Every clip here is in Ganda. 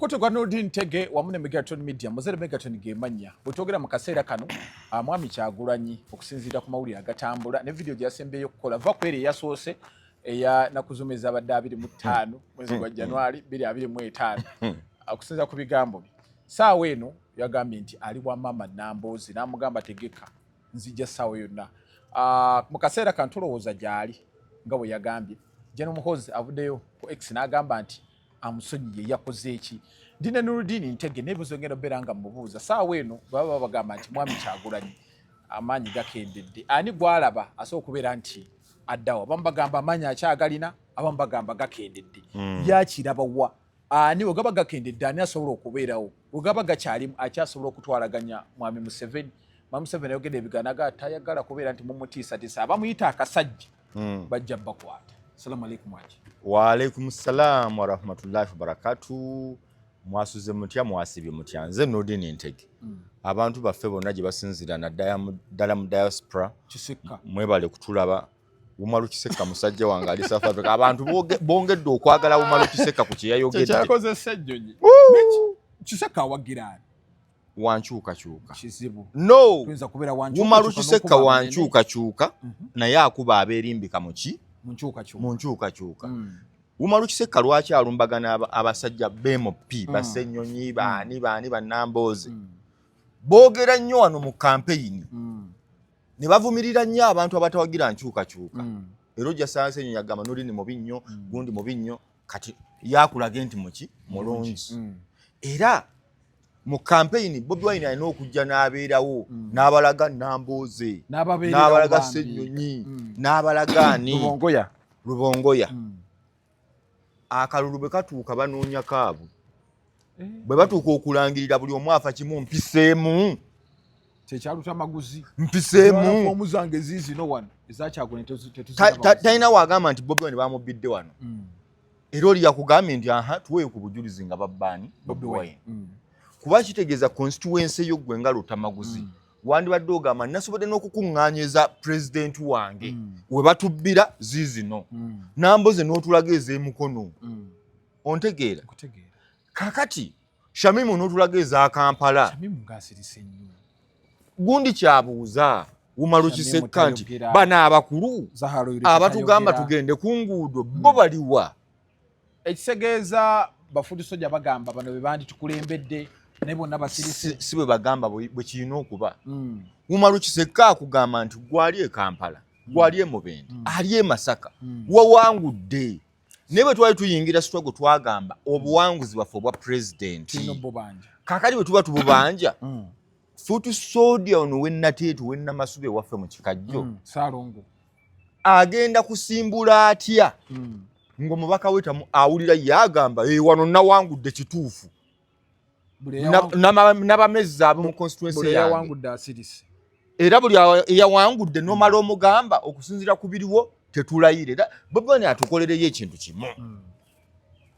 Kote gwa Nurdin Ntege wamu ne Megaton Media, Muzere Megaton gemanya. Bwetwogera mu kaseera kano, Mwami Kyagulanyi okusinziira ku mawulire agatambula ne video gye yasembeyo okukola va ku eri eyasoose eya nakuzuma ezabadde 25 mwezi gwa January 2025, okusinziira ku bigambo bye saawa eno yagambye nti ali wa maama Namboozi n'amugamba tegeka nzija ssaawa yonna. Mu kaseera kano tulowooza gy'ali nga bwe yagambye. General Muhoozi avuddeyo ku X n'agamba nti amusonyiye yakoze eki. Ndi ne Nurudini Ntege n'ebibuuzo ngenda obeera nga mubuuza saawa eno. Baba bagamba nti Mwami Kyagulanyi amaanyi gakendedde, ani gwalaba asobola okubeera nti addawo? Abamu bagamba amaanyi akyagalina, abamu bagamba gakendedde. Yakirabawa ani? Wegaba gakendedde, ani asobola okubeerawo? Wegaba gakyalimu, akyasobola okutwalaganya Mwami Museveni? Mwami Museveni ayogedde ebigambo aga tayagala kubeera nti mumutiisatiisa, abamuyita akasajja bajja bakwata. Salamu alaikum aji. Waalaikum salam warahmatullahi wabarakatu. Mwasuze mutya? Mwasibye mutya? Nze Nurdin Ntege. Abantu baffe bonna gye basinziira naddala mu diaspora, Kisekka, mwebale kutulaba. Umaru Kisekka musajja wange ali South Africa. Abantu bongedde okwagala Umaru Kisekka ku kye yayogedde. Kyekyakoze Ssennyonyi. Kisekka awagira ani? Wankyukakyuka. Kizibu. No. Tuyinza kubeera Umaru Kisekka wankyukakyuka, naye akuba abeerimbika muki? Mu nkyukakyuka. Mu nkyukakyuka. Umaru Kisekka lwaki alumbagana abasajja b'MP, Bassennyonyi, baani baani, bannambooze? Boogera nnyo wano mu kampeyini ne bavumirira nnyo abantu abatawagira nkyukakyuka. Era ojja sanga Ssennyonyi agamba Nolini mubi nnyo, gundi mubi nnyo. Kati yakulage nti muki mulungi. Era mu kampeyini Bobi Wine alina okujja n'abeerawo n'abalaga Nambooze, n'abalaga Ssennyonyi, n'abalaga ani? Rubongoya. Rubongoya. Akalulu bwe katuuka banoonya kaabwe. Bwe batuuka okulangirira, buli omu afa kimu, mpiseemu. Kyekyaluta maguzi. Mpiseemu. Fomu zange ziizino wano ezakyagulanyi. Talina wagamba nti Bobi Wine bamubbidde wano. Era oli yakugambye nti aha, tuweeyo ku bujulizi nga babbaani Bobi Wine. Kuba kitegeeza constituency yo gwe nga Lutamaguzi wandibadde ogamba nasobodde n'okukuŋŋaanya pulezidenti wange we batubbira ziizino. Namboze n'otulaga ez'emukono. Ontegeera? Kakati Shamimu n'otulaga eza Kampala. Gundi kyabuuza Umaru Kisekka nti bano abakulu abatugamba tugende ku nguudo bo baliwa? Ekitegeeza bafuuti soja bagamba bano be banditukulembedde, naye bonna basirise. Si bwe bagamba bwe kirina okuba. Umaru Kisekka akugamba nti gwali e Kampala, gwali e Mubende, ali e Masaka, wawangudde, naye bwe twali tuyingira struggle twagamba obuwanguzi bwaffe obwa pulezidenti. Kakati bwe tuba tububanja, foot soldier ono wennateetu wennamasuba ewaffe mu Kikajjo Saalongo agenda kusimbula atya ng'omubaka we awulira ye agamba wano nawangudde kituufu, nabamezza ab'omu constituency yange? Era buli eyawangudde nomala omugamba okusinziira ku biriwo tetulayira. Era Bobi Wine atukolereyo ekintu kimu,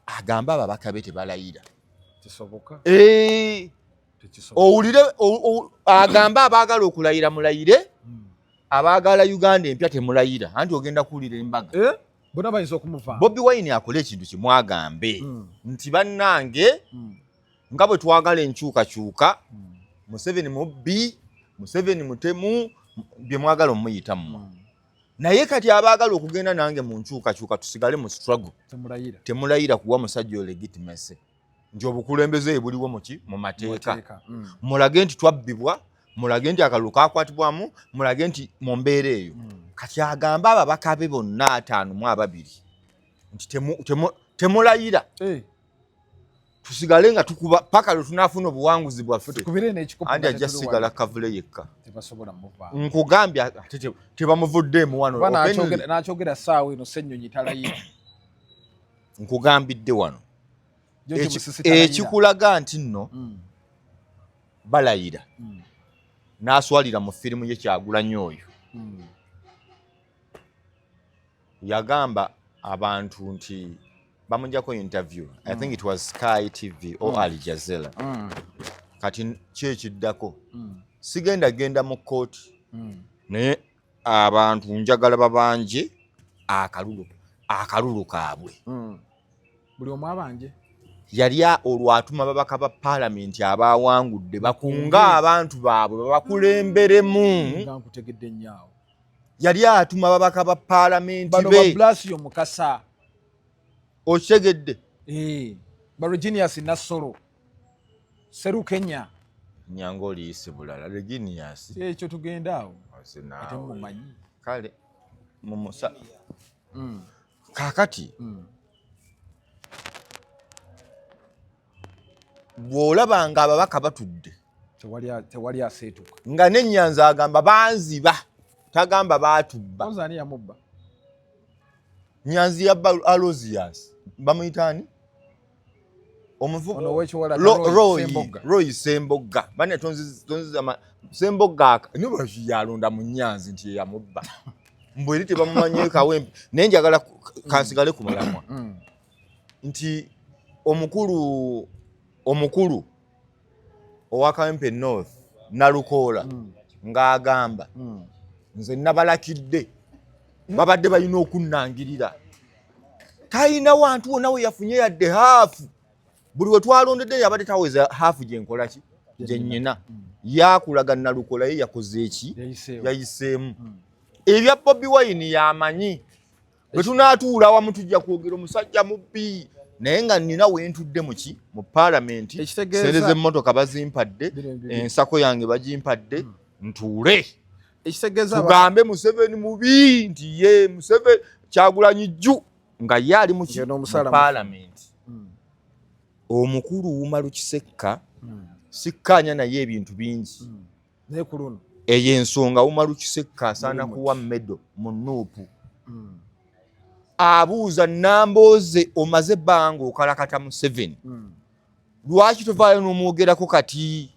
agambe ababaka be tebalayira. Owulire agambe abaagala okulayira mulayire, abaagala Uganda empya temulayira, anti ogenda kuwulira embaga. Eh? Bonna bayinza okumuva. Bobi Wine akole ekintu kimu, agambe nti bannange, nga bwe twagala enkyukakyuka, Museveni mubbi, Museveni mutemu, bye mwagala omuyita mmwe, naye kati abaagala okugenda nange mu nkyukakyuka tusigale mu struggle, temulayira kuwa musajja oyo legitimacy nti obukulembeze buliwo muki mu mateeka. Mulage nti twabbibwa, mulage nti akalulu kakwatibwamu, mulage nti mu mbeera eyo. Kati agambe ababaka be bonna 52 nti temulayira, tusigale nga tukuba paka lwe tunaafuna obuwanguzi bwaffe. Andi ajja sigala kavule yekka, nkugambye, ate tebamuvuddeemu wano. Nakyogera saawa eno, Ssennyonyi talayira. Nkugambidde wano ekikulaga nti nno balayira. N'aswalira mu firimu ye Kyagulanyi oyo yagamba abantu nti bamujjako interview, I think it was Sky TV or Al Jazeera. Kati kyekiddako sigenda genda mu kooti, naye abantu njagala babanje akalulu kaabwe. Buli omu abanje. Yali olwo atuma babaka ba paalamenti abawangudde bakunga abantu baabwe babakulemberemu. Nga nkutegedde nnyo awo. Yali atuma babaka ba paalamenti Bano be. Ba Blasio Mukasa. Okitegedde? Ba Reginius Nassolo, Serukenya. Nyanga oliyise bulala Reginius. Ekyo tugenda awo. Ate mumanyi. Kale mumusa. Kaakati bw'olaba nga ababaka batudde, Tewali aseetuka. Nga n'Ennyanza agamba banziba, tagamba baatubba. Oza ani yamubba? Nyanzi yabba Alozias, bamuyita ani? Ono ow'ekiwala Roy Sembogga. Roy Sembogga. Bane tonziza Sembogga niba yalonda mu Nyanzi nti ye yamubba. Mbu eri tebamumanyi Kawempe. Naye njagala kansigale ku mulamwa. Nti omukulu owa Kawempe North Nalukoola ng'agamba nze nabalakidde babadde balina okunnangirira. Talina wantu wonna we yafunye yadde haafu. Buli we twalondedde yabadde taweza haafu gye nkola ki? Gye nnyina. Yakulaga Nalukoola ye yakoze eki? Yayiseewo. Yayiseemu. Ebya Bobi Wine yamanyi. Bwe tunaatuula awamu tujja kwogera omusajja mubbi. Naye nga nnina we ntudde mu ki? Mu paalamenti. Ekitegeeza Sente z'emmotoka bazimpadde, Bino bibiri. ensako yange bagimpadde, ntuule. Ekitegeeza Tugambe Museveni mubi nti ye Museveni Kyagulanyi jju nga ye ali mu ki? Ng'eno omusaala Mu mufu. paalamenti. Omukulu Umaru Kisekka sikkaanya naye ebintu bingi. Naye ku luno. Eyo ensonga Umaru Kisekka asaana Mulimu kuwa medo mu Nuupu. Abuuza Nambooze omaze ebbanga okalakata Museveni. Lwaki tovaayo n'omwogerako kati?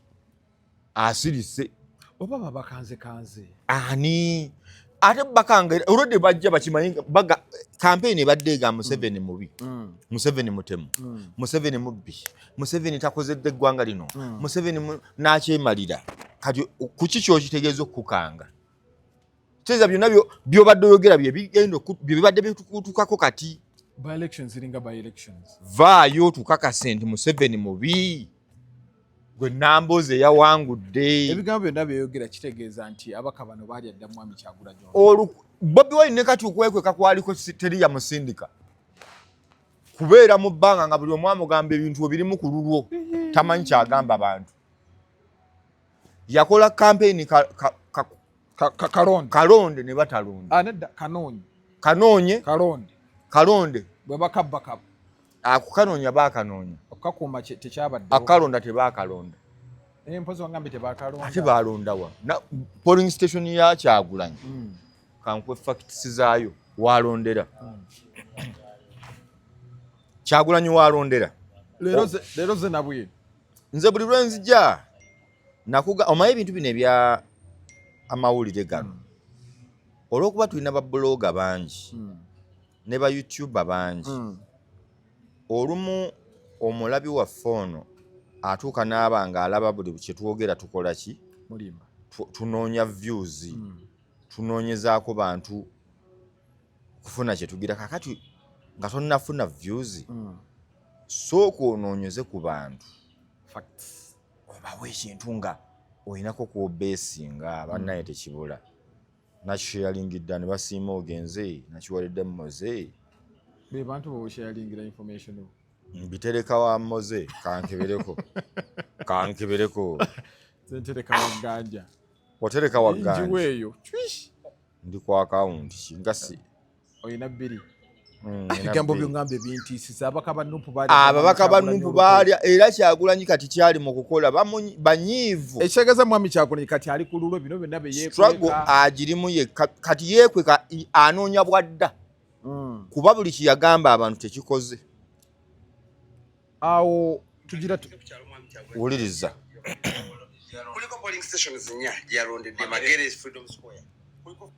Asirise. Oba babakanze kanze. Ani? Ate bakanga olwedde bajja bakimanyi baga campaign ebadde ega Museveni mubi. Museveni mutemu. Museveni mubbi. Museveni takozedde eggwanga lino. Museveni n'akyemalira. Kati kuki ky'okitegeeza okukukanga? Kitegeeza byonna by'obadde oyogera bye bigenda bye bibadde bitukutukako kati. By elections ziringa by elections. Vaayo tukakase nti Museveni mubi. Gwe Nambooze yawangudde. Ebigambo byonna byeyogera kitegeeza nti abaka bano baali adda Mwami Kyagulanyi. Bobi Wine ne kati okwekweka kwaliko teri yamusindika. Kubeera mu bbanga nga buli omu amugamba ebintu obirimu ku lulwo, tamanyi ky'agamba bantu. Yakola campaign Kalonde. Kalonde ne batalonda. Nedda, Kanoonye. Kanoonye. Kalonde. Kalonde. Bwe bakabba kaba. Ako kanoonya baakanoonya. Okukakuuma tekyabaddewo. Akalonda tebaakalonda. Mpozi wangambye tebaakalonda. Ate baalonda wa? Na polling station ya Kyagulanyi. Kankuwe facts zaayo waalondera. Kyagulanyi waalondera. Leero ze nabwe. Nze buli lwe nzija nakuga omanyi ebintu bino ebya amawulire gano. Olw'okuba tulina ba blogger bangi ne ba YouTuber bangi. Olumu omulabi waffe ono atuuka n'aba ng'alaba buli kye twogera tukola ki? Mulimba. Tunoonya views. Tunoonyezaako bantu kufuna kye tugira. Kaakati nga tonnafuna views, sooka onoonyeze ku bantu. Facts. Obawe ekintu nga olinako kw'obeesinga, bannaye tekibula. Nakisharingidde ne basiima ogenze, nakiwalidde Moze. Be bantu b'osharingira information. Mbitereka wa Moze, kankebereko. Kankebereko. Nze ntereka wa Ganja. Otereka wa Ganja. Njiwa eyo. Twish. Ndi ku account ki nga si. Oyina bbiri. Nina Ebigambo bbiri. by'ongambye bintiisisa. Ababaka ba Nupu baali Ababaka ba Kyagulanyi Nupu olukwe. baali era Kyagulanyi kati kyali mu kukola, banyiivu. Ekitegeeza Mwami Kyagulanyi kati ali ku lulwe bino byonna bye yeekweka. Struggle agirimu yekka, kati yeekweka, anoonya bwadda. Kuba buli kye yagamba abantu tekikoze. Awo tugira Wuliriza. Kuliko polling stations nnya gye yalondedde Magere Freedom Square. Kuliko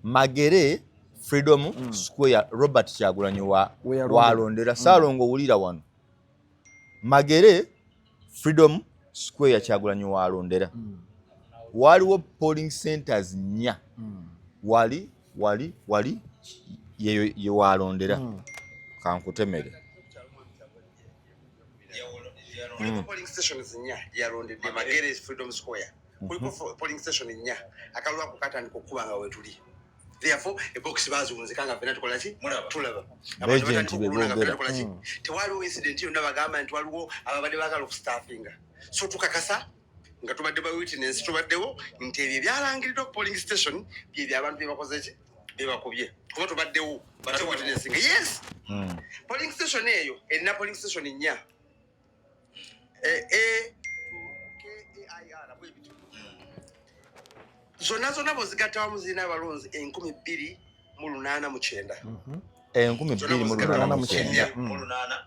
Magere Freedom Square, Robert Kyagulanyi We yalondera. walondera. Ssaalongo wulira wano. Magere Freedom Square Kyagulanyi walondera. Waliwo polling centers nnya. Wali, wali, wali, ye walondera. Kankutemere. Kuliko polling stations nnya gyeyalondedde, Magere, Freedom Square. Kuliko polling station nnya. Akalulu ako katandika okukuba nga wetuli, therefore ebokisi baziwunzika nga fena tukola ki? Tulaba. Abantu Agent batandika be okulonda nga ffena boogera. tukola ki? Tewaliwo incident yonna bagamba nti waliwo ababadde baagala okustaffinga. So tukakasa nga tubadde ba witness, tubaddewo nti ebyo ebyalangiriddwa ku polling station byebyo abantu byebakoze ki? Byebakubye, kuba tubaddewo bate witnessing, yes. Polling station eyo erina polling station nnya, A to K A I R, bwe bityo. Zonna zonna bwezigatta wamu zirina abalonzi 2889. 2889.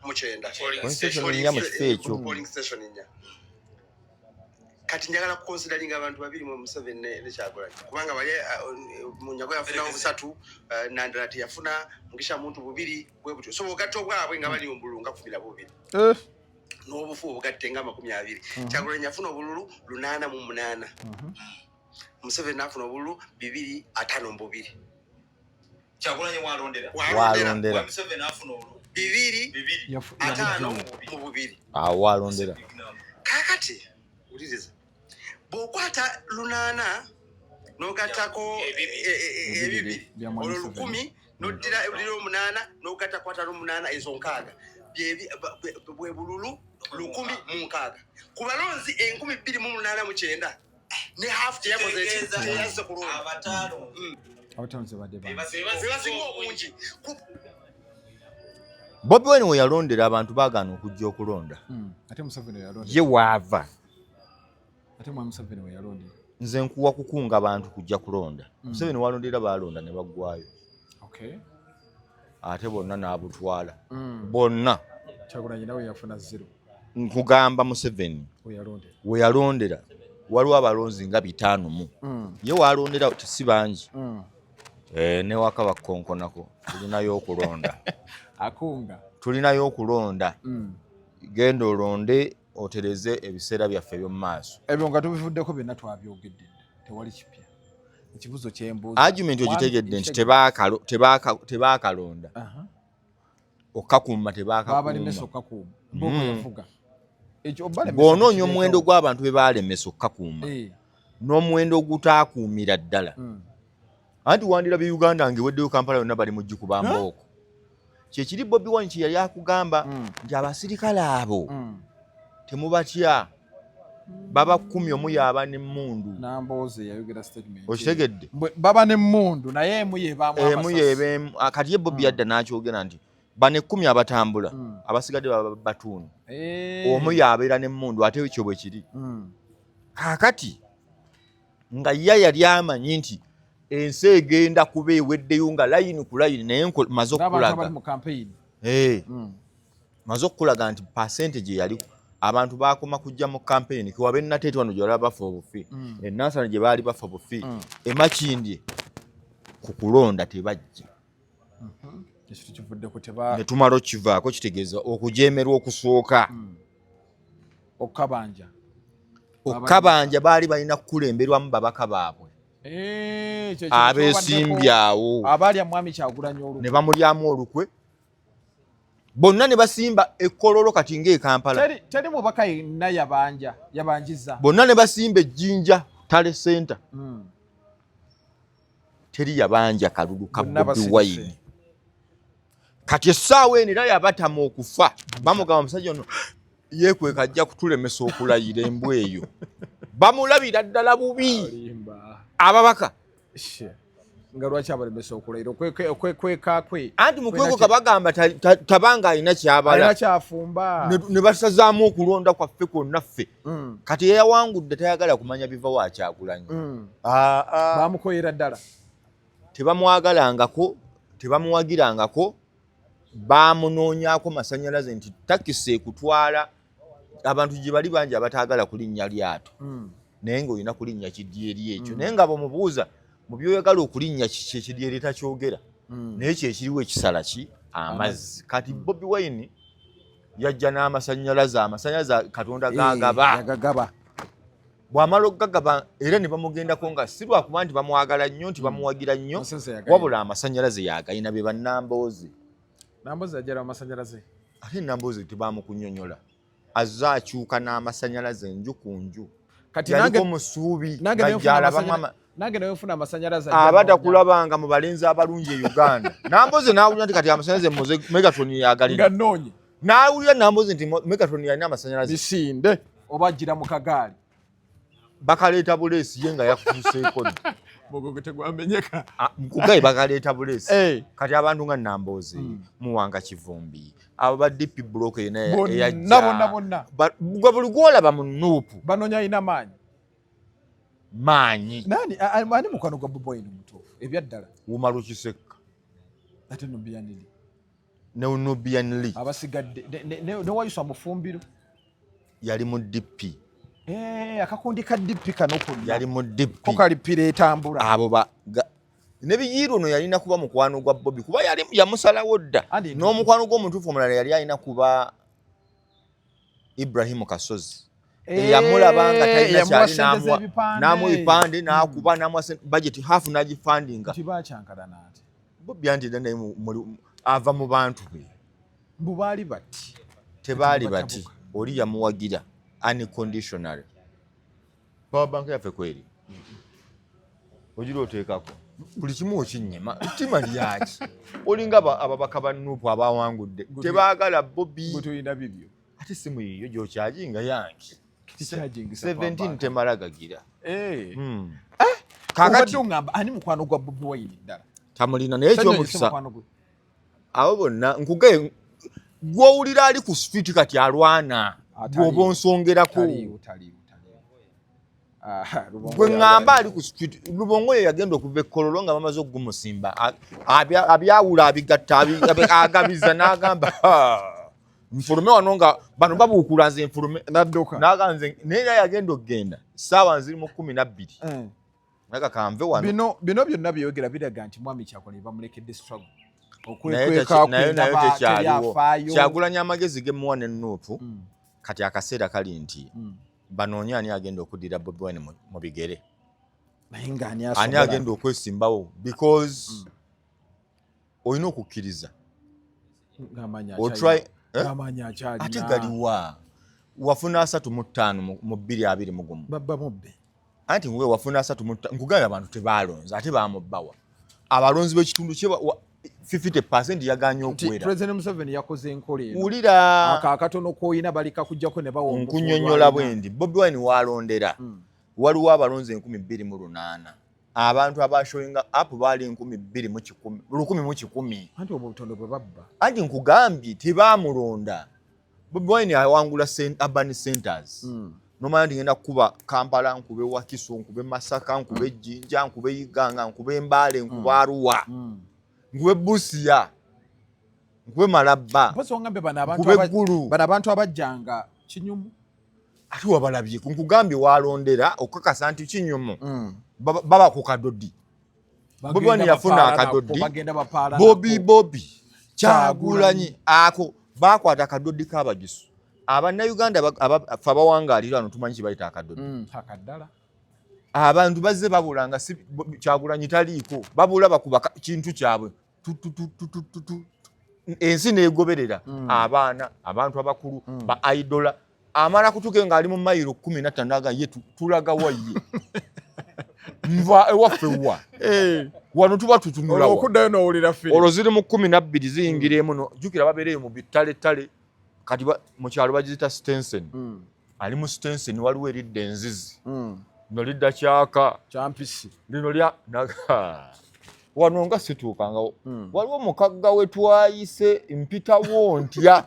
Mu kyenda. Polling station nnya mu kifo ekyo. Polling station nnya. Kati njagala kuconsideringa abantu babiri mu Museveni ne Kyagulanyi, kubanga bali Munyago yafunawo busatu, Nandala teyafuna, Mugisha Muntu bubiri, bwe butyo. So bwogatta obwabwe nga bali mu bululu nga 12 n'obufu obugatte nga 20. Kyagulanyi yafuna obululu 88, Museveni n'afuna obululu 252. Kyagulanyi walondera. Walondera. Museveni afuna olwo bibiri bibiri ataano mu bubiri. Awo walondera. Kakati wuliriza, bw'okwata lunaana n'ogattako ebibiri, Bya Mwami olwo Museveni. 1000, n'oddira ebulira omunaana n'ogatta kwata n'omunaana, ezo 60. Bwe bululu 1060 ku balonzi 2889, ne hafu teyakoze eki? Teyazze kulonda. Abataano. Abataano zebadde bangi. Bebasinga obungi. Bobi Wine we yalondera, abantu baagaana okujja okulonda. Ate Museveni we yalondera? Ye waava. Ate mwami Museveni we yalondera? Nze nkuwa kukunga bantu kujja kulonda. Museveni walondera, baalonda ne baggwayo. Ate bonna n'abutwala bonna. Kyagulanyi nawe yafuna zero. Nkugamba Museveni we yalondera. We yalondera waliwo abalonzi nga 50 mu. Ye walondera si bangi. Newaka bakonkonako, tulinayo okulonda. Akunga. Tulinayo okulonda. Genda olonde otereze ebiseera byaffe eby'omu maaso. Ebyo nga tubivuddeko, byonna twabyogedde dda, tewali kipya. Ekibuzo kyembuuza, Argument ogitegedde nti tebaakalonda okkakuuma? Babalemesa. Tebaakakuuma. Okkakuuma mbooko yafuga ekyo obalemesa. Bw'onoonya tekireetawo. omuwendo gw'abantu be baalemesa okkakuuma n'omuwendo ogutaakuumira ddala, anti wandirabye Uganda ng'eweddeyo, Kampala yonna bali mu gikuba mbooko. Kyekiri Bobi Wine kye yali akugamba nti abasirikale abo temubatya, baba 10, omu yaaba n'emmundu. Nambooze yayogera statement. Okitegedde? Baba n'emmundu, naye emu yebaamu Emu amasasi. yeba emu. Kati ye Bobi yadda n'akyogera nti bano 10 abatambula, abasigadde baba batuuni, omu yabeera n'emmundu, ate ekyo bwe kiri. Kaakati nga ye yali amanyi nti ensi egenda kuba eweddeyo nga layini ku layini, naye maze N'abantu okukulaga abali mu campaign. Maze okukulaga nti percentage eyali abantu bakoma kujja mu campaign kewabe Nateete wano gye bali bafa obufi, enansana gye baali bafa bufi, emakindye ku kulonda tebajja. Ekyo tukivuddeko, teba Ne tumala okivaako, kitegeeza okujemerwa okusooka. Okukabanja. Okukabanja baali balina kukulemberwamu babaka baabwe Ekyo kintu abeesimbye awo. Abaalya mwami Kyagulanyi olukwe. Ne bamulyamu olukwe bonna ne basimba ekkololo kati ng'e Kampala. Teri mubaka yenna yabanja yabanjiza. Bonna ne basimba ejjinja tale center. Teri yabanja kalulu ka Bonna Bobi basirise. Wine. Kati essaawa eno era yabatama okufa, bamugamba omusajja ono yeekweka ajja kutulemesa okulayira, embwa eyo bamulabira ddala bubi. Olimba. Ababaka. She. Nga lwaki abalemesa okulayira? Okwekweka kwe Anti mu kwekweka bagamba tabanga alina kyabala. Alina kyafumba. Ne basazaamu okulonda kwaffe kwonna ffe. Kati yeyawangudde tayagala kumanya biva wa Kyagulanyi. Ah, ah. Bamukoyera ddala. Tebamwagalangako, tebamuwagirangako, bamunoonyaako masanyalaze nti takisi ekutwala abantu gye bali bangi abataagala kulinnya lyato, naye ng'olina kulinnya kidyeri ekyo, naye nga bwemubuuza mu byoyagala okulinnya kiki, ekidyeri takyogera. Naye kyekiriwo ekisala ki amazzi. Kati Bobi Wine yajja n'amasanyalaze, amasanyalaze Katonda gagaba. Yagagaba. Bw'amala okugagaba era ne bamugendako nga si lwakuba nti bamwagala nnyo, nti bamuwagira nnyo, Amasanyalaze yagayina. wabula amasanyalaze yagayina, be bannambooze. Nambooze yajjala amasanyalaze. Ate Nambooze tebamukunyonyola. Azze akyuka n'amasanyalaze enju ku nju. Kati yaliko musuubi ngajalabamu. Nange nawe nfuna amasanyalaze. Aba takulabanga mu balenzi abalungi e Uganda. Namboze n'awulira nti kati amasanyalaze muze Megatron yagalina. Nga nnoonye. N'awulira Namboze nti Megatron yalina amasanyalaze. Misinde oba ajjira mu kagaali. Bakaleeta buleesi ye nga yakutuuseeko dda. Mugogo tegwamenyeka. Nkugaye bakaleeta buleesi. Eh. Kati abantu nga Nambooze, Muwanga Kivumbi, abo ba DP block yena eyajja. Bonna bonna. Gwe buli gw'olaba mu Nuupu. Banoonya alina maanyi. Maanyi. Nani ani mukwano gwa Bobi Wine omutuufu ebyaddala? Umaru Kisekka. Ate Nubian Lee. Ne Nubian Lee. Abasigadde ne Wayiswa Mufumbiro. Yali mu DP. Akakundi ka DP kano konna. Yali mu DP. Ko kalipira etambula. Abo ba ne Biyiru ono yalina kuba mukwano gwa Bobi kuba yali yamusalawo dda. N'omukwano gw'omutuufu omulala yali alina kuba Ibrahim Kasozi. Eyamulaba nga talina kyali n'amuwa ebipande n'akuba n'amuwa budget half n'agifundinga. Tibakyankalana ate. Bobi anti dda naye ava mu bantu be. Mbu baali bati. Tebaali bati. Oli yamuwagira unconditionally. Power bank yaffe kweri. Ogira oteekako. Buli kimu okinnyima. Ttima lyaki? Olinga ababaka ba Nuupu abawangudde. Tebaagala Bobi. Gwe tolina bibyo. Ate simu yiyo gy'okyajinga yange. 17 temala gagira. Kakati ongamba ani mukwano gwa Bobi Wine ddala? Tamulina naye ekyomukisa. Abo bonna nkugaye gw'owulira ali ku street kati alwana. Bw'oba onsongerako. Gwe ŋŋamba ali ku street Lubongo ye yagenda okuva e Kololo nga bamaze okugumusimba. Abyawula abigatta agabiza n'agamba nfulume wano nga bano babuukula nze nfulume. N'adduka. N'agamba nze naye era yagenda okugenda ssaawa nziri mu 12. Naga kanve wano. Bino byonna byeyogera biraga nti Mwami Kyagulanyi bamulekedde struggle. Naye tekyaliwo. Kyagulanyi amagezi ge muwa ne Nuupu kati akaseera kali nti banoonye ani agenda okuddira Bobi Wine mu bigere. Ani agenda okwesimbawo because olina okukkiriza. Ate galiwa wafuna 35 mu 2021. Babba mubbe. Anti ngwe wafuna 35 nkugambye abantu tebaalonze ate baamubbawa. Abalonzi b'ekitundu kye 50% yagaanye okuwera. President Museveni yakoze enkola eno. Wulira. Ako akatono k'olina balika kujjako ne bawa omufu Nkunnyonnyola bwe ndi. Bobi Wine w'alondera waliwo abalonzi 2008. Abantu abashowinga up baali 2100. Anti obwo obutono bwe babba. Anti nkugambye tebaamulonda. Bobi Wine awangula urban centers. Nomanya nti ngenda kukuba Kampala, nkube Wakiso, nkube Masaka, nkube Jinja, nkube Iganga, nkube Mbale, nkube Arua. Nkube Busia, nkube Malaba, nkube Gulu. Bano abantu abajjanga Kinyumu. Ate wabalabye, nkugambye waalondera okukakasa nti Kinyumu. Baba ku kadodi. Bobi Wine yafuna akadodi. Bobi Bobi Kyagulanyi ako bakwata akadodi k'Abagisu. Abannayuganda ffe abawangaalira wano tumanyi kye bayita akadodi. Akaddala. Abantu bazze babula nga si Kyagulanyi taliiko, babula bakuba kintu kyabwe. Ensi n'egoberera abaana, abantu abakulu, ba idola. Amala kutuuka ng'ali mu mayiro 15 aga ye tulaga wa ye. Nva ewaffe wa. Wano tuba tutunula wa. Okuddayo n'owulira firimu. Olwo ziri mu 12 ziyingira emu no. Jjukira babeereyo mu bittaletale. Kati mu kyalo bagiyita Stenson. Ali mu Stenson waliwo eridda enzizi. Lino lidda Kyaka. Kyampisi. Lino lya wano nga situukangawo. Waliwo mukagga we twayise mpitawo ntya.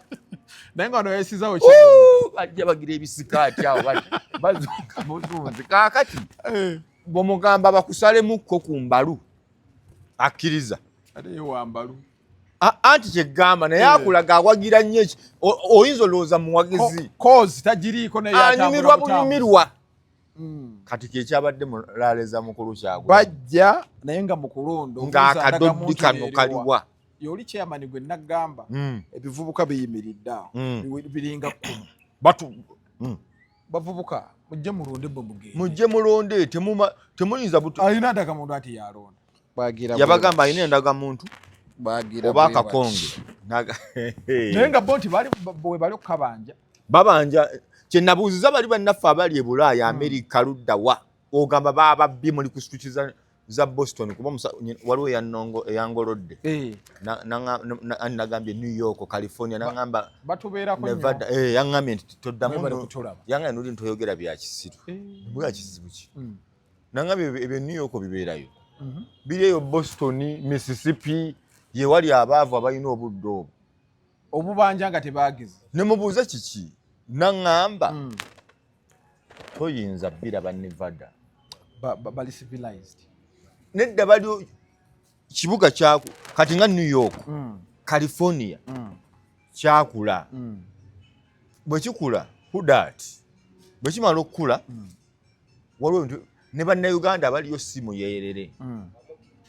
Naye nga wano yeesizaawo kizibu. Bajja bagira ebisikaati awo bati bazunga muzunzi. Kaakati bw'omugamba bakusalemukko ku mbalu akkiriza. Ate ye wa mbalu. Anti kyegamba naye akulaga awagira nnyo eki oyinza olowooza muwagizi. Kozi tagiriiko naye atambula Anyumirwa butambuzi. bunyumirwa. Kati kye kyabadde mu laale za mukulu Kyagulanyi. Bajja naye nga mu kulonda Ng'akadoddi kano kaliwa. Yoli chairman gwe nagamba ebivubuka biyimiridde awo. Biringa 10. Batu. Bavubuka mujje mulonde bwe mugende. Mujje mulonde temuyinza butu. Alina ndagamuntu ati yalonda. Bagira Yabagamba alina endagamuntu. Bagira Oba bwe akakonge. Naye nga bo nti bali bwe bali okukabanja. Babanja kyenabuuziza bali bannaffe abali e Bulaaya, Amerika, luddawa, ogamba bababbye muli ku street za Boston, kuba waliwo eyangolodde. Nagambye New York, California, nagamba batubeerako nnyo. Nevada, yaŋŋambye nti toddamu Mwebale kutulaba. Yaŋŋambye noli ntoyogera bya kisiru. Mbwa kizibu ki? Naŋŋambye ebyo New York bibeerayo, biri eyo Boston, Mississippi, ye wali abaavu abalina obudde obwo. Obubanja nga tebagize. Ne mubuuza kiki, naŋŋamba toyinza bbira ba Nevada. Bali civilized. Nedda, bali kibuga kyaku kati nga New York, California, kyakula. Bwe kikula hudat, bwe kimala okukula, waliwo ebintu ne Bannayuganda abaliyo si muyerere.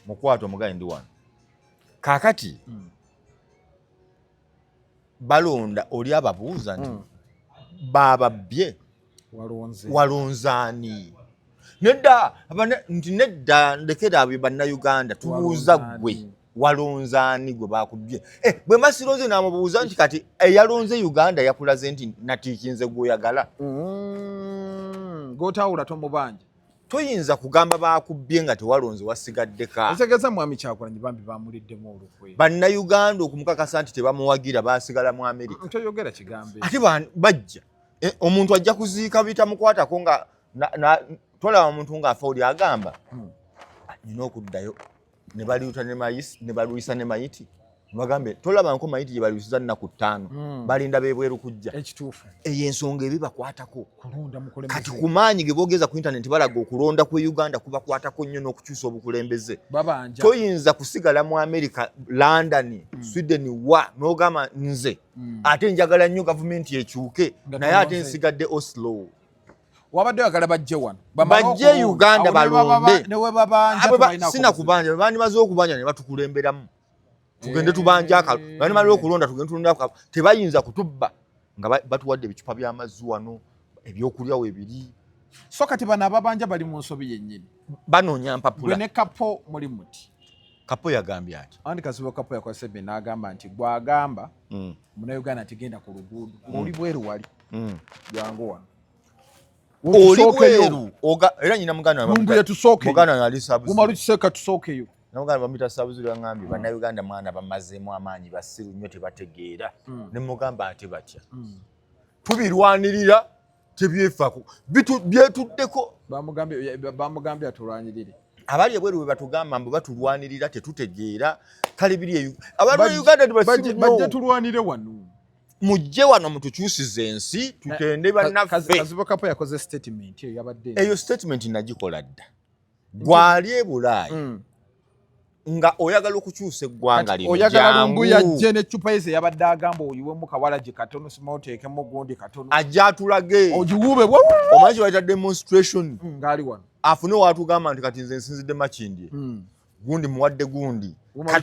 Mukwata omugaye ndi wano kaakati balonda oli ababuuza nti bababbye. Walonze. Walonzaani? Nedda, nti nedda, ndekera abyo Bannayuganda tubuuza. Walonzaani? Gwe walonzaani gwe bakubye? Eh, bwe masironze namubuuza nti kati eyalonze Uganda yakulaze nti natiikinze gweoyagala. Gotawula tomubanja. Toyinza kugamba bakubbye nga tewalonze, wasigaddeka. Ekitegeeza mwami Kyagulanyi bambi bamuliddemu olukwe. Bannayuganda okumukakasa nti tebamuwagira, basigala mu Amerika. Toyogera kigambo ekyo. Ate bajja. Omuntu ajja kuziika bitamukwatako nga tolaba omuntu ng'afa oli agamba nina okuddayo ne baliuta ne mayisi ne balwisa ne mayiti, bagambe tolaba nko mayiti gye balwisiza nnaku 5. Balinda bebweru kujja. Ekituufu. Eyo ensonga ebibakwatako. Kulonda mukulembeze. Kati ku maanyi ge boogeza ku intaneti balaga okulonda kwe Uganda kubakwatako nnyo n'okukyusa obukulembeze. Babanja. Toyinza kusigala mu America, London, Sweden wa n'ogamba nze ate njagala nnyo gavumenti ekyuke Nga naye ate tolonze. nsigadde Oslo. Wabadde oyagala bajje wano. Bajje Uganda balonde. Ne we babanja Abo tebalinaako sina buzibu. kubanja bandimaze okubanja ne batukulemberamu tugende tubanje akalo, bandimala okulonda tugende tulonde akalo. Tebayinza kutubba nga batuwadde ebicupa by'amazzi wano, ebyokulya weebiri. So kati bano ababanja bali mu nsobi yennyini. Banoonya Gwe mpapula. ne Kapo muli muti. Kapo yagambye ati Andi Kasibo Kapo yakola sebe n'agamba nti gwagamba Munnayuganda nti genda ku luguudo ng'oli bweru wali jangu wano. Oli Tusookeyo. bweru era nyina muganda wange Lumbuye tusookeyo. Muganda wange ali Sabuzi. Guma lukiseeka tusookeyo. Namuganda bamuyita Sabuziri, yaŋŋambye Bannayuganda mwana bamazeemu amaanyi, basiru nnyo, tebategeera. Ne mugamba ate batya, tubirwanirira tebyefaako, byetuddeko. Bamugambye atulwanyirire. Abali ebweru bwe batugamba mbu batulwanirira tetutegeera, kale biri eyo abantu be Uganda tebasiru Bajje nnyo. Tulwanire wano. Mujje wano mutukyusize ensi, tutende bannaffe. Kazibo Kapo yakoze statement eyo yabadde Eyo statement nagikola dda. Gwali e Bulaaya nga oyagala okukyusa eggwanga Kati lino, oyagala jangu. Lumbuye ajje n'eccupa ye ze yabadde agamba oyiwemu kawalagi katono, sima oteekemu gundi katono. Ajja atulage. Ogiwuube. Omanyi kye bayita demonstration? Ng'ali wano. Afune watugamba nti kati nze nsinzidde Makindye, gundi muwadde gundi. Guma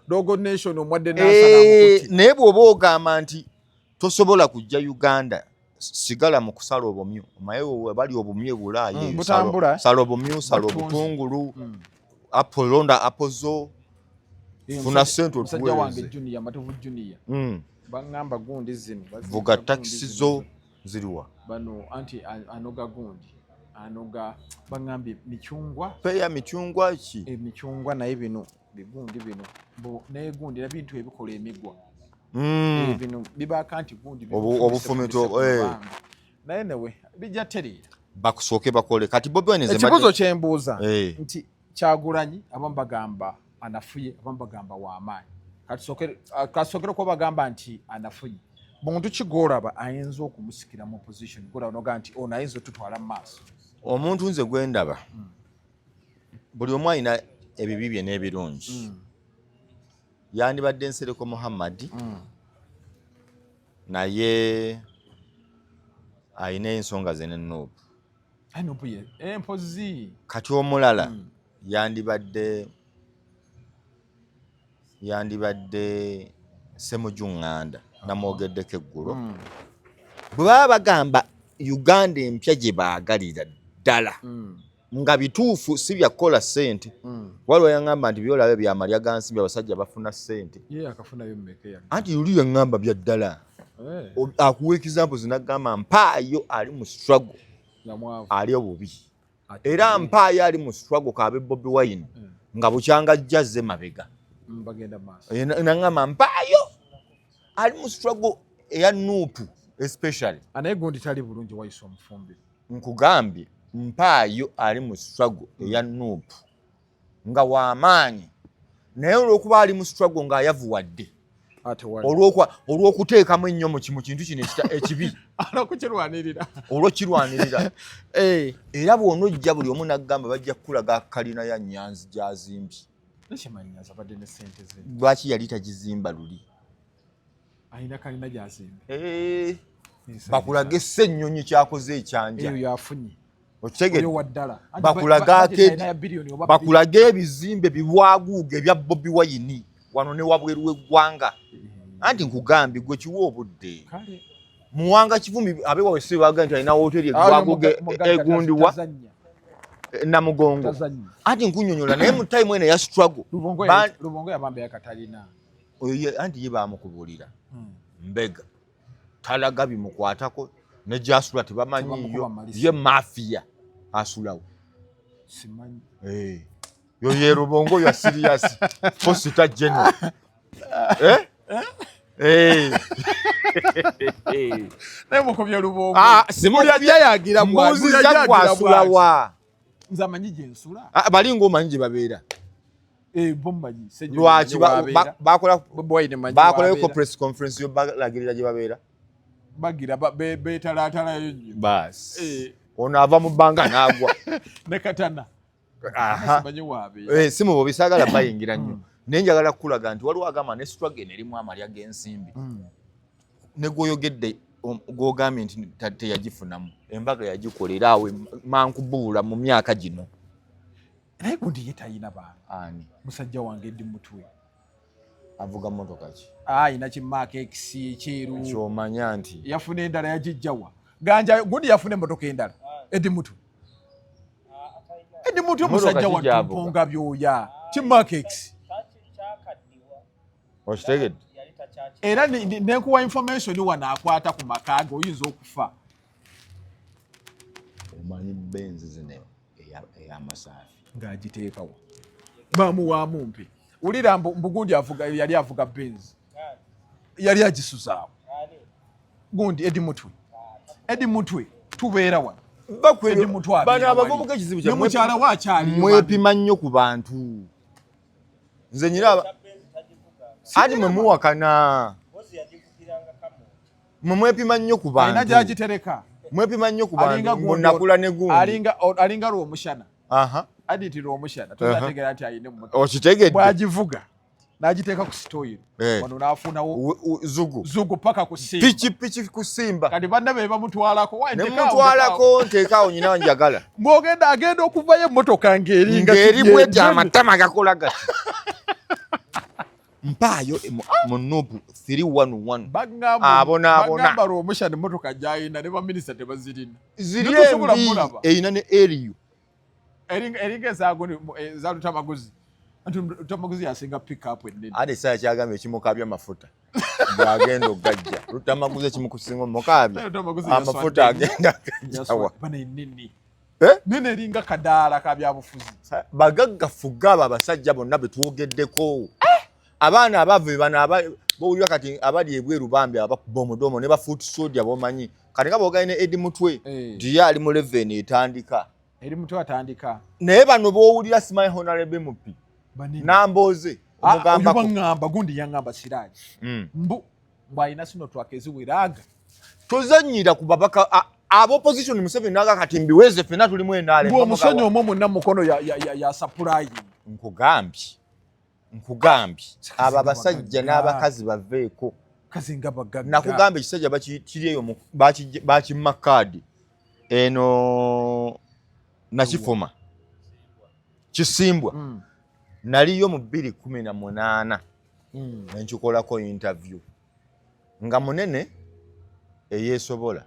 Dogo Nation omwadde Nansana. Naye bw'oba ogamba nti tosobola kujja Uganda, sigala mu kusala obumyu, omaye bali obumyu e Bulaaya eyo, Butambula. Sala obumyu, sala Butunzi. obutungulu, apple, londa apple zo, funa ssente Musajja wange. otuweereze. Junior Matovu Junior. Baŋŋamba gundi zino baziyita Vuga gundi takisi zino. zo ziriwa? Bano anti anoga gundi anoga baŋŋambye micyungwa. Peya, micyungwa ki? Emicyungwa, naye bino bigundi bino naye gundi era bintu ebikola emigwa. Bino bibaako anti gundi Obufumito, bifumise ku mubanga. Naye newe bijja tereera. Bakusooke bakole kati Bobi Wine nze Ekibuuzo kyembuuza nti Kyagulanyi abamu bagamba anafuye, abamu bagamba w'amaanyi. Katusookere kuba bagamba nti anafuye, muntu ki gwolaba ayinza okumusikira mu position, gwolaba nogaa nti ono ayinza otutwala mu maaso? Omuntu nze gwe ndaba, buli omu alina ebibi bye n'ebirungi, yandibadde Nsereko Muhammad, naye alina ensonga ze ne NUP. NUP empozi. Kati omulala yandibadde Semuju Ŋŋanda, namwogeddeko eggulo. Bwe baba bagamba Uganda empya gye baagalira ddala nga bituufu, si byakukola ssente. Waliwo yaŋŋamba nti byolaba byamalya ga nsimbi, abasajja bafuna ssente. Ye akafunayo mmeka ya Anti luli yaŋŋamba bya ddala. Akuwa examples nagamba mpaayo ali mu struggle ali obubi, era mpaayo ali mu struggle kabe Bobi Wine nga bukyanga jazze mabega, nangamba mpaayo ali mu struggle eya NUP especially. Anaye gundi tali bulungi wayisa omufumbi. Nkugambye mpaayo ali mu struggle eya NUP nga wamaanyi, naye olw'okuba ali mu struggle ng'ayavuwadde olw'okuteekamu ennyo mu kintu kino ekibi olw'okirwanirira. Era bw'onojja buli omu n'agamba bajja kukulaga kalina ya Nyanzi gy'azimbye. Lwaki yali tagizimba luli? Bakulage Ssennyonyi kyakoze ekyanja. Bakulage ebizimbe bibwaguuga ebya Bobi Wine wano ne wabweru w'eggwanga. Anti nkugambye gwe kiwa obudde. Muwanga Kivumbi abewawe si baga nti alina wooteri eggwaguuga egundiwa Namugongo. Anti nkunnyonnyola naye mu time eno eya struggle. Lubongo yabambe yakatalina. Oyo anti ye baamukubuulira. Mbega talaga bimukwatako ne gy'asula tebamanyiiyo, ye mafia asulawo. Simanyi. Yo ye Lubongo ya serious posita general. Naye mukubye Lubongo. Simulya mbuzi zagwasulawa. Nze amanyi gye nsula. Bali ng'omanyi gye babeera. Bommanyi. Lwaki bakolayo press conference yo balagirira gye babeera? Bagira beetalaatalayo nnyo. Baasi. Ono ava mu bbanga n'agwa. Ne katana. Si mubo bisaagala bayingira nnyo. Naye njagala kukulaga nti waliwo agamba ne struggle eno erimu amalya g'ensimbi. Ne gw'oyogedde gw'ogambye nti teyagifunamu. Embaga yagikolera awo mankubuula mu myaka gino. Naye gundi ye talina baana. Ani? Musajja wange Eddie Mutwe. Avuga mmotoka ki? Ayina ki Mark X ekyeru. Ky'omanya nti yafuna endala yagijjawa. Ganja gundi yafuna emmotoka endala. Eddie Mutwe. Eddie Mutwe musajja wa Mponga byoya. Ki Mark X. Okitegedde? Era nenkuwa information wano akwata ku maka ge oyinza okufa. Omanyi Benz zino ey'amasaafi. Ng'agiteekawo. Bamuwaamu mpe. Wulira mbu gundi avuga yali avuga Benz. Yali agisuzaawo. Gundi Eddie Mutwe. Eddie Mutwe tubeera wano. Eddie Mutwe bano abavubuka ekizibu kya mukyala we akyaliyo. Mwepima nnyo ku bantu. Nze nyina adi mwe muwakana. Mwe mwepima nnyo ku bantu. Alina gy'agitereka. Mwepima nnyo ku bantu. Mbonakula ne gundi. Alinga lw'omushana. Aditi lw'omushana. Tuzategeera nti alina emmotoka. Okitegedde. Bw'agivuga n'agiteeka ku sitoyiro. Wano n'afunawo zugu. Zugu paka ku Simba. Piki piki ku Simba. Kati banna be bamutwalako. Ne mutwalako nteekaawo nyina njagala. Bw'ogenda agenda okuvayo emmotoka ng'eri nga ng'eri bw'eti amatama gakola gati. Mpaayo mu NUP 311. Abonaabona. Bagamba lw'omushana emmotoka gy'alina ne baminisita tebazirina. Ziri embi erina ne eriyo. Eringa eza Lutamaguzi. Anti Lutamaguzi yasinga pick up ennene. Ate essaawa kyagambye ekimukabya amafuta. Bw'agenda okugajja. Lutamaguzi ekimukusinga omukabya. Amafuta agenda agajjawa. Bana ennene. Nene eringa kadaala ka byabufuzi. Bagagga fuga abo abasajja bonna be twogeddeko. Abaana abava bano bowulira kati abali ebweru bambi abakuba omudomo ne ba foot soldier bomanyi. Kati nga bw'ogaine Eddie Mutwe nti ye ali mu level etandika. Eddie Mutwe atandika. Naye bano b'owulira simanyi Honorable MP. Nambooze omugambako. Oyo baŋŋamba gundi yaŋŋamba Siraji. Mbu alina Sinotruk eziweraga. Tozannyira ku babaka aba opposition Museveni naga kati mbiweze ffenna tulimu NRM. Mbu omusonyi omwo mwonna mukono ya supply. Nkugambye. Nkugambye abo abasajja n'abakazi baveeko. Kazinga bagagga. Nakugambye ekisajja kiri eyo bakimma kaadi eno nakifuma kisimbwa. Naliyo mu 2018 nenkikolako interview nga munene eyeesobola.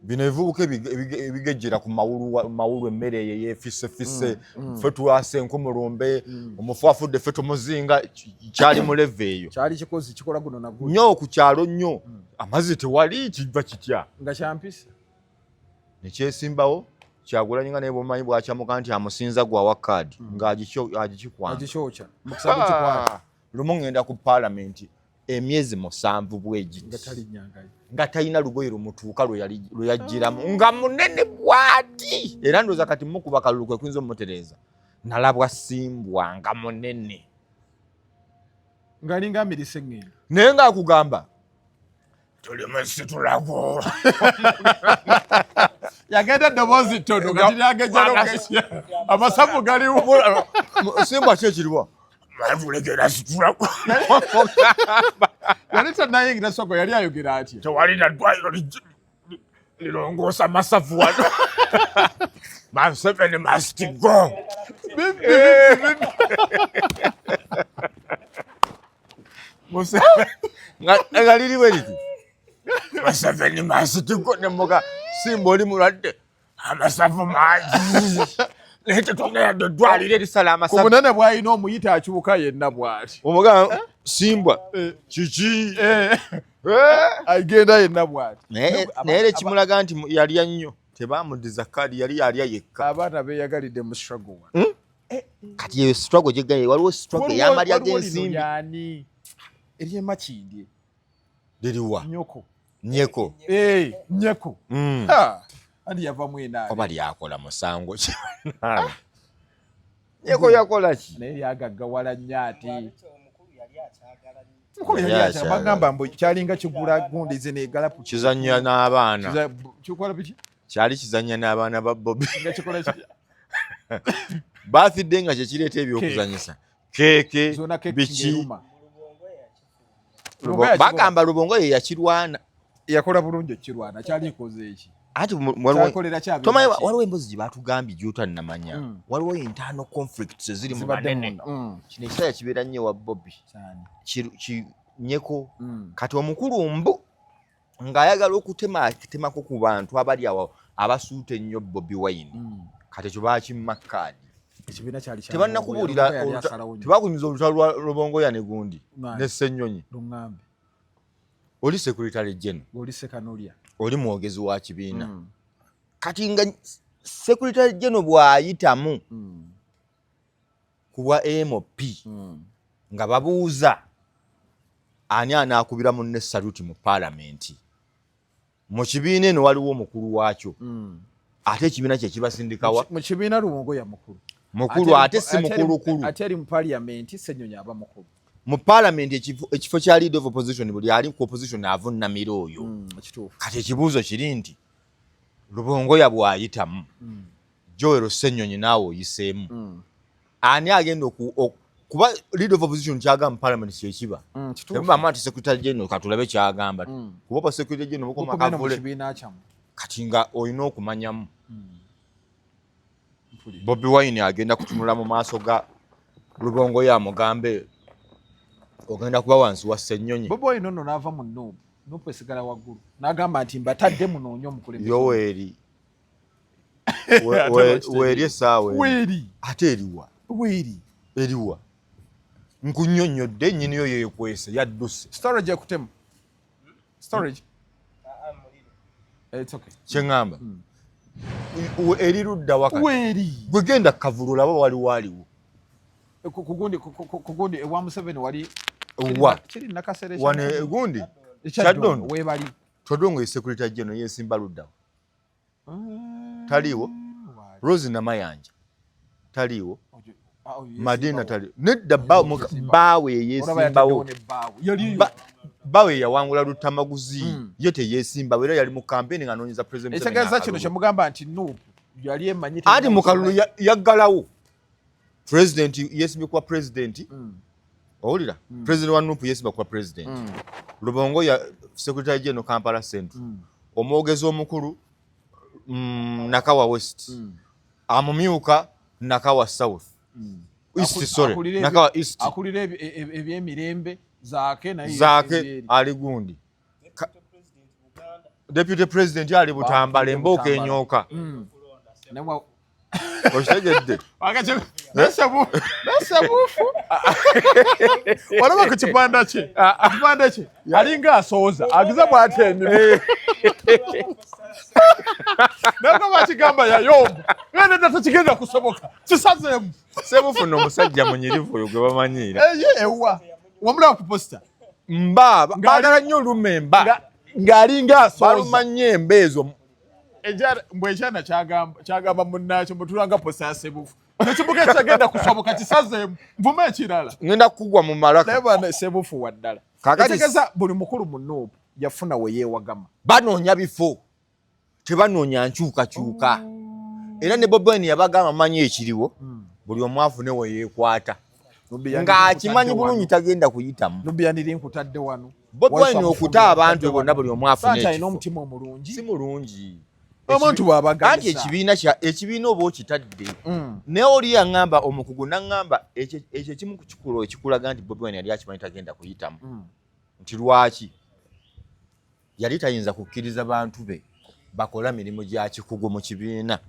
Bino ebivubuka ebigejjera ku mawulu emmere eyo eyefisefise, ffe twasa enkumulumbe, omufu afudde ffe tumuzinga, kyali mu level eyo. Kyali kikozi kikola guno naguno. Nnyo ku kyalo nnyo, amazzi tewali, kiva kitya? Nga kyampisa. Nekyesimbawo Kyagulanyi nga naye bwomanyi bwakyamuka nti amusinza gwawa kaadi ng'agikikwanga. Agikyokya mukisa gukikwata. Lumu ngenda ku paalamenti emyezi 7 bwegiti nga talinyangayo, nga talina lugoye lumutuuka lwe yajjiramu, nga munene bwati, era ndowooza kati mukuba kalulu kwe kuyinza omutereeza. Nalabwa Simbwa nga munene, ng'alinga amirise eŋŋendo, naye ng'akugamba tuli musitulako. Yagenda eddoboozi ttono kati lyagejjalo amasavu galiwo. Simbwa ki ekiriwa matulekera situlako. Yali tannayingira soko, yali ayogera atya? Tewali naddwaliro lirongoosa masavu wano. Museveni must go. Nga liri bwe liti, Museveni must go. Nemuga Simba oli mulwadde, amasavu mangi, naye tetulina yadde eddwaliro erisala ku amasavu. Bunene bw'alina omuyita akyuka yenna bw'ati. Omugamba Simbwa kiki? Agenda yenna bw'ati. Naye era ekimulaga nti yalya nnyo, tebamuddiza kaadi, yali yalya yekka. Abaana beeyagalidde mu struggle wano. Kati eyo struggle gyegaye, waliwo struggle ey'amalya Waliwo lino g'ensimbi. Lyani ery'emakindye? Liriwa? Nyoko. Nyeko. Nyeko. Ha, andi yavamu enaali. Oba lyakola musango ki? Nyeko yakola ki? Naye lyagaggawala nnyo ate. Omukulu yali akyagala nnyo. Mukulu yali Yali akyagala. akyagala. Bagamba mbu kyalinga kigula gundi zino egalapu. Kizannya n'abaana. Kikola biki? Kyali kizannya n'abaana ba Bobi. Nga kikola ki? Baafidde nga kyekireeta ebyokuzanyisa, keeke, Zonna keeki biki. ng'eruma. Bagamba Lubongo ye yakirwana. Yakola bulungi okukirwana. Kyali koze eki? Anti Kyakolera kyabeera tomanyi ki? waliwo emboozi gye batugambye gy'otannamanya. Waliwo internal conflicts eziri mu Zibadde banene. munda. Kino ekiseera kibeera nnyo wa Bobi. Kyani? Nyeko. Kati omukulu mbu ng'ayagala okutematemako ku bantu abali awo abasuuta ennyo Bobi Wine. Kati ekyo bakimma kaadi. Ekibiina kyali kya Tebannakubuulira Lubongoya, yali asalawo nnyo. tebakunyuza olutalo lwa Lubongoya ne gundi Nani? ne Ssenyonyi. Luŋŋambe. Oli secretary general, Ng'oli Sekanolya. oli mwogezi wa kibiina. Kati nga secretary general bw'ayitamu ku bwa MP, nga babuuza ani anaakubira munne saluti mu paalamenti, mu kibiina eno waliwo omukulu waakyo, ate ekibiina kye kibasindikawa? Mu kibiina Lubongoya mukulu. Mukulu, ate si mukulukulu. Ate eri mu parliament Ssenyonyi aba mukulu. Mu paalamenti ekifo kya leader of opposition, buli ali ku opposition avunnamira oyo. Kituufu. Kati ekibuuzo kiri nti Lubongoya bw'ayitamu, Joel Ssenyonyi naawe oyiseemu, ani agenda kuba leader of opposition? Kyagamba mu parliament kyekiba. Kituufu. Temubamu nti secretary general katulabe kyagamba, kuba oba secretary general mukoma Mukomeno mu kavule. kibiina kyammwe. Kati nga olina okumanyamu, Mpulira. Bobi Wine agenda kutunula mu maaso ga Lubongoya amugambe ogenda kuba wansi wa Ssenyonyi? Bobi Wine nno n'ava mu NUP, NUP esigala waggulu, n'agamba nti mbatadde munoonye omukulembeze. Yoweri Ate bakitegeera. Weeri essaawa eno. Weeri. Ate eriwa? Weeri. Eriwa? Nkunnyonnyodde, nnyiniyo yeekwese, yadduse. Storage ekutemu storage. It's okay. Kyeŋŋamba, eri ludda wakati? Weeri. Gwe genda kavulu olaba waliwo aliwo. Kugundi ewa Museveni wali. Wa? Kiri Nakasere. Wano egundi. Kyaddondo weebali. Todongo ye secretary general, yesimba luddawo? Taliiwo. Rose Namayanja taliiwo. Madina tali nedda, bbaawe yeyesimbawo. Bbaawe yawangula Luttamaguzi, ye teyesimbawo, era yali mu kampeni ng'anoonyeza president Museveni Ekitegeeza kino akalulu. kyemugamba nti NUP yali emanyi. Anti mu kalulu yaggalawo president, yesimbye kuba president. Owulira, president wa NUP yesimba kuba president. Lubongo ya secretary general Kampala Central, omwogezi omukulu Nakawa West, amumyuka Nakawa South East, sorry, Nakawa East. Akulira ebyemirembe Zaake naye. Zaake ali gundi. Deputy president ali Butambala, embooka enyooka. Okitegedde? Nasebuufu walaba ku kipanda kye, kipanda kye alinga asooza agiza bwati emimu naye bakigamba yayomba nedda, tekigenda kusoboka, kisazeemu. Sebufu no omusajja munyirivu oyo gwe bamanyiira. Eye ewa wamulaba ku poster? Mba baagala nnyo oluma emba. Ng'alinga asooza. Baluma nnyo emba ezo. Mbwe ekyana kyagamba munnakyo mutulanga poster ya Sebufu nekibuga ekitagenda kusoboka kisazeemu, nvuma ekirala. Ngenda kugwa mu malaka. Naye bana, Sebufu wa ddala. Etegeeza buli mukulu mu NUP yafuna we yeewagama. Banoonya bifo, tebanoonya nkyukakyuka. Era ne Bobi Wine yabagamba, manyi ekiriwo, buli omu afune we yeekwata, ng'akimanyi bulungi tagenda kuyitamu. Nubianiri nkutadde wano. Bobi Wine okuta abantu bonna, buli omu afune alina ekifo. Omutima omulungi. Si mulungi. Omuntu bw'abagalisa. Anti ekibiina kya ekibiina oba okitadde, naye oli yaŋŋamba, omukugu naŋŋamba, ekyo ekimu ku kikulu ekikulaga nti Bobi Wine yali akimanyi tagenda kuyitamu, nti lwaki yali tayinza kukkiriza bantu be bakola mirimu gya kikugu mu kibiina,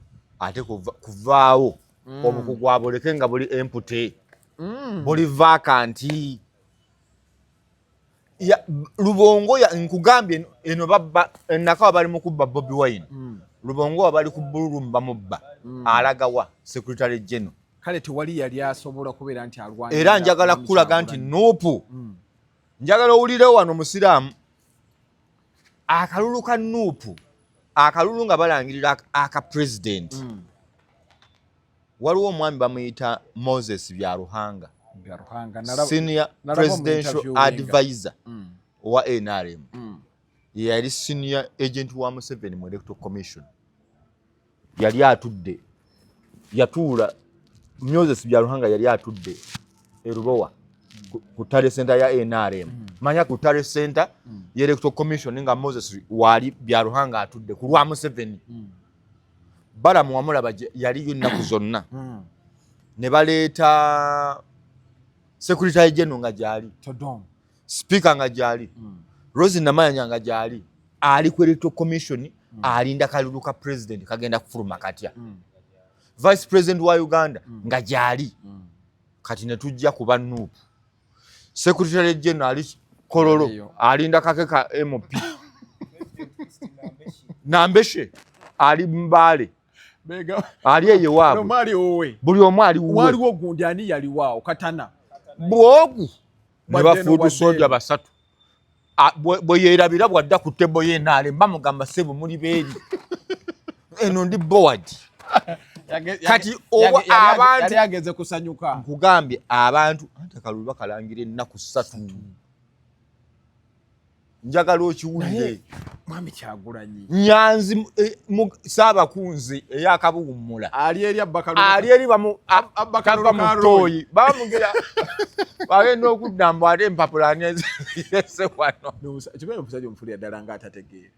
ate kuvaawo obukugu abuleke nga buli empty, buli vacant. Lubongo nkugambye eno babba enakawa, bali mu kubba Bobi Wine. Lubongo bali ku bululu bamubba, alagawa secretary general? Kale tewali yali asobola kubeera nti alwanirira Era njagala Mwami kukulaga nti Kyagulanyi. NUP, njagala owulire wano musiraamu, akalulu ka NUP, akalulu nga balangirira aka president, waliwo omwami bamuyita Moses Byaruhanga, Byaruhanga, senior nalaba mu presidential interviewinga. advisor owa NRM, ye yali senior agent wa Museveni mu Electoral Commission. Yali atudde, yatuula, Moses Byaruhanga yali atudde erubowa ku tally center ya NRM, manya ku tally center ye Electoral Commission, nga Moses waali Byaruhanga atudde ku lwa Museveni. Balamu wamulaba yaliyo ennaku zonna. Ne baleeta secretary general nga gyali, Todong. speaker nga gyali, Rose Namayanja nga gyali, ali ku Electoral Commission, alinda kalulu ka president kagenda kufuluma katya. Vice president wa Uganda nga gyali. Kati ne tujja kuba NUP, secretary general ali Kololo, Aliyo. alinda kake ka MP. Nambeshe ali Mbale, Bega ali eyo waabwe. Omwali owe. Buli omu ali wuwe. Waliwo gundi, ani yaliwaawo, Katana. Bwogu ne Wadde eno, bafuudu wadde soja eno. basatu. Bwe yeerabira bwadda ku table y'enaale, bamugamba, "Ssebo, muli beeri eno, ndi board." Kati oba Yali ageze kusanyuka. Nkugambye abantu, anti akalulu bakalangira ennaku 3, njagala okiwulire. Mwami Kyagulanyi Nyanzi, saabakunzi eyakabuwummula ali eri abba ali eri Abba kava kalulu mu ka Roy. ttooyi, bamugira bagenda okudda mbu ate empapula ani ezirese wano? Kibeera omusajja omufulira ddala nga atategeera.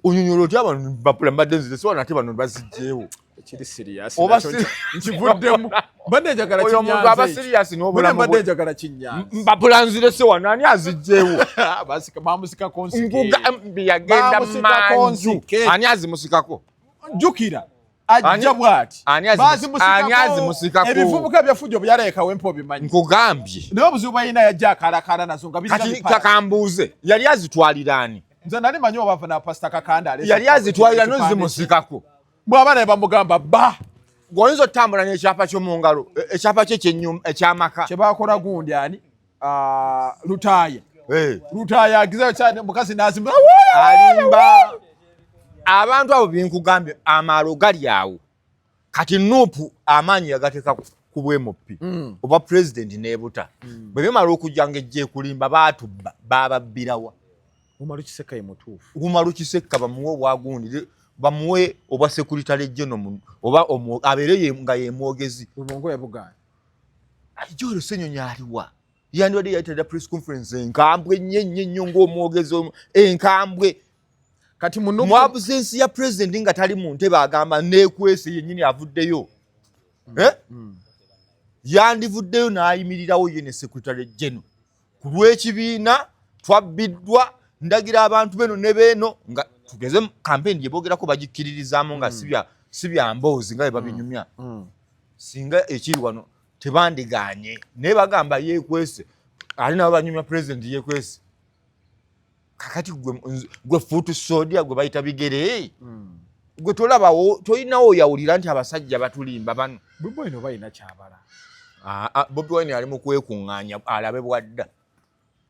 Onyonyola otya bano empapula mbadde nzirese wano, ate bano bazigyewo? Kiri serious. Oba Nakyo nkivuddemu, mbadde njagala Oyo omuntu aba kinyanze. serious n'obulamu Mbadde bwe. njagala kinyanze. Mpapula nzirese wano, ani azigyewo? Bamusikako nsike. Nkugambye yagenda Bamusikako manju. nsike. Ani azimusikako? Jjukira ajja bw'ati. Ani azimusikako? Ebivubuka bya Fujo byalekawo empa obimanyi. Nkugambye. Naye obuzibu bwalina, yajja akalakala nazo nga birina Kati bipala. kakambuuze, yali azitwalira ani? Nze nali manyi oba na Pasita Kakanda aleese Yali azitwalira ekipande kye. nozimusikako? Bw'aba naye bamugamba ba Gweoyinza otambula n'ekyapa kyo mu ngalo, ekyapa kye ekyenyumba ekyamaka. Kyebakola gundi ani. Ah, Lutaaya. Eh, Lutaaya agizayo kyane mukazi nazimba. Alimba abantu abo, binkugambye, amaalo gali awo. Kati NUP amaanyi yagateeka ku bwemupi oba pulezidenti n'ebuta bwe bimala okujja nga ejja ekulimba, baatubba, bababbirawa? Umaru Kiseka ye mutuufu. Umaru Kisekka bamuwe obwagundi, bamuwe obwa secretary general oba abeere nga ye mwogezi. Lubongo yabugaana. Joel Ssenyonyi aliwa? Yandibadde yayitadda press conference enkambwe ennyo ennyo ennyo ng'omwogezi enkambwe. Kati muno Mu absence ya president, nga tali mu ntebe, agamba neekwese yennyini avuddeyo. Eh? Yandivuddeyo n'ayimirirawo ye ne secretary general ku lw'ekibiina, twabbiddwa, ndagira abantu beno ne beeno nga Tugeze campaign gye boogerako bagikkiririzaamu nga si bya mboozi nga bwe babinyumya. Singa ekiri wano tebandiganye, naye bagamba yeekwese, ate nabo banyumya president yeekwese. Kakati gwe foot soldier gwe bayita bigere, gwe tolabawo, tolinawo oyawulira nti abasajja batulimba bano. Bobi Wine oba alina kyabala? Ah, ah, Bobi Wine ali mu kwekuŋŋaanya alabe bwadda.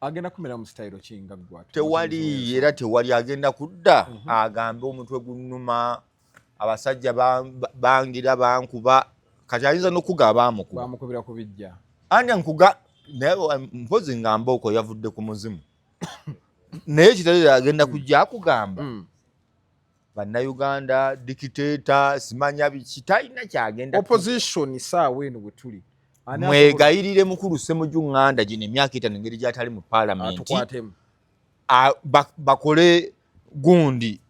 Agenda kumera mu sitayiro kinga ggwe? Tewali, era tewali agenda kudda agambe omutwe gunnuma, abasajja bangira bankuba. Kati ayinza n'okugaba bamukuba. Bamukubira ku bijja. Andi nkuga naye mpozi nga mbooko yavudde ku muzimu, naye kitale agenda kujja akugamba bannayuganda dictator simanya biki, talina kyagenda. Opposition saawa eno bwe tuli, ani Mwegayirire mukulu Ssemujju Ŋŋanda, gino emyaka 5 engeri gy'atali mu paalamenti, atukwatemu. Bakole gundi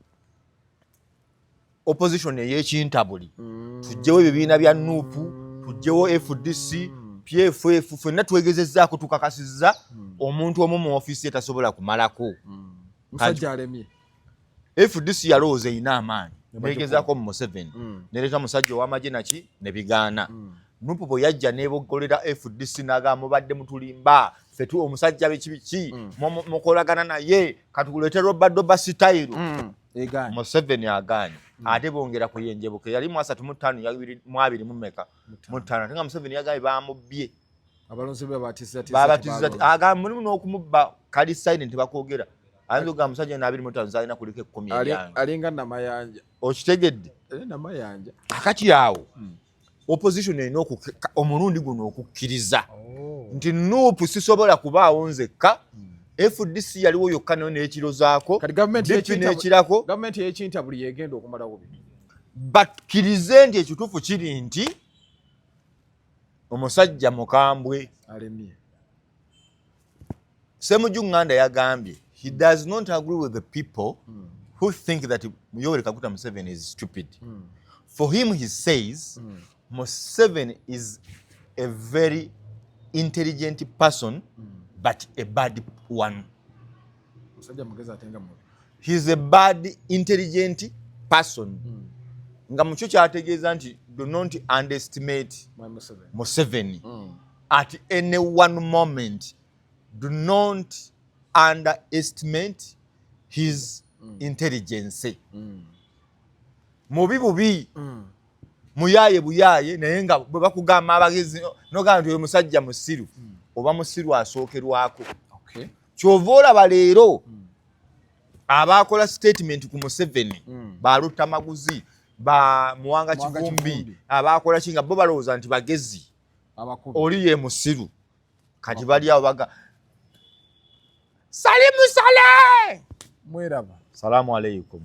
opposition ey'ekintabuli. Tugyewo ebibiina bya NUP, tugyewo FDC, PFF, ffenna twegezezzaako, tukakasizza omuntu omu mu ofiisi ye tasobola kumalako. Musajja alemye. FDC yalowooza erina amaanyi, Ne bagikuba. negezaako mu Museveni, nereeta musajja ow'amagye naki ne bigaana. NUP bwe yajja nebogolera FDC n'agamba mubadde mutulimba ffe tu omusajja biki biki, mukolagana naye, katuleete robadoba sitayiro. Egaanye. Museveni agaanye, ate bongera kuyenjebuka. Yali mu 35, mu abiri mu meka, mu ttaano, ate nga Museveni yagambye bamubbye. Abalonzi be babatiza. Babatiza, agamba mulimu n'okumubba kali silent, tebakwogera. Ayinza okugamba musajja na 25 zalina kuliko 10 eryange. Alinga Namayanja. Okitegedde? Era Namayanja. Kakati awo opposition erina omulundi guno okukkiriza nti NUP sisobola kubaawo nzekka, FDC yaliwo yokka nayo n'ekirozaako, Kati gavumenti DP n'ekirako. Gavumenti y'ekintabuli yegenda okumalawo bino. Bakkirize nti ekituufu kiri nti omusajja mukambwe. Alemye. Ssemujju Nganda yagambye he does not agree with the people who think that Yoweri Kaguta Museveni is stupid. For him, he says Museveni is a very intelligent person, but a bad one. Musajja mugezi ate nga mubi. He's a bad intelligent person, nga mukyo kyategeeza nti do not underestimate Mwami Museveni. Museveni at any one moment. Do not underestimate his intelligence. Mubi bubi, muyaaye buyaaye, naye nga bwe bakugamba abagezi nogamba nti oyo musajja musiru, oba musiru asookerwako. Kyova olaba leero abakola statement ku Museveni, balutamaguzi ba Muwanga Muwanga Kivumbi, Kivumbi. abakola ki, nga bo balowooza nti bagezi. Abakubi. Oli ye musiru. Kati bali awo baga salimu sale. Mweraba. Salamu aleikum.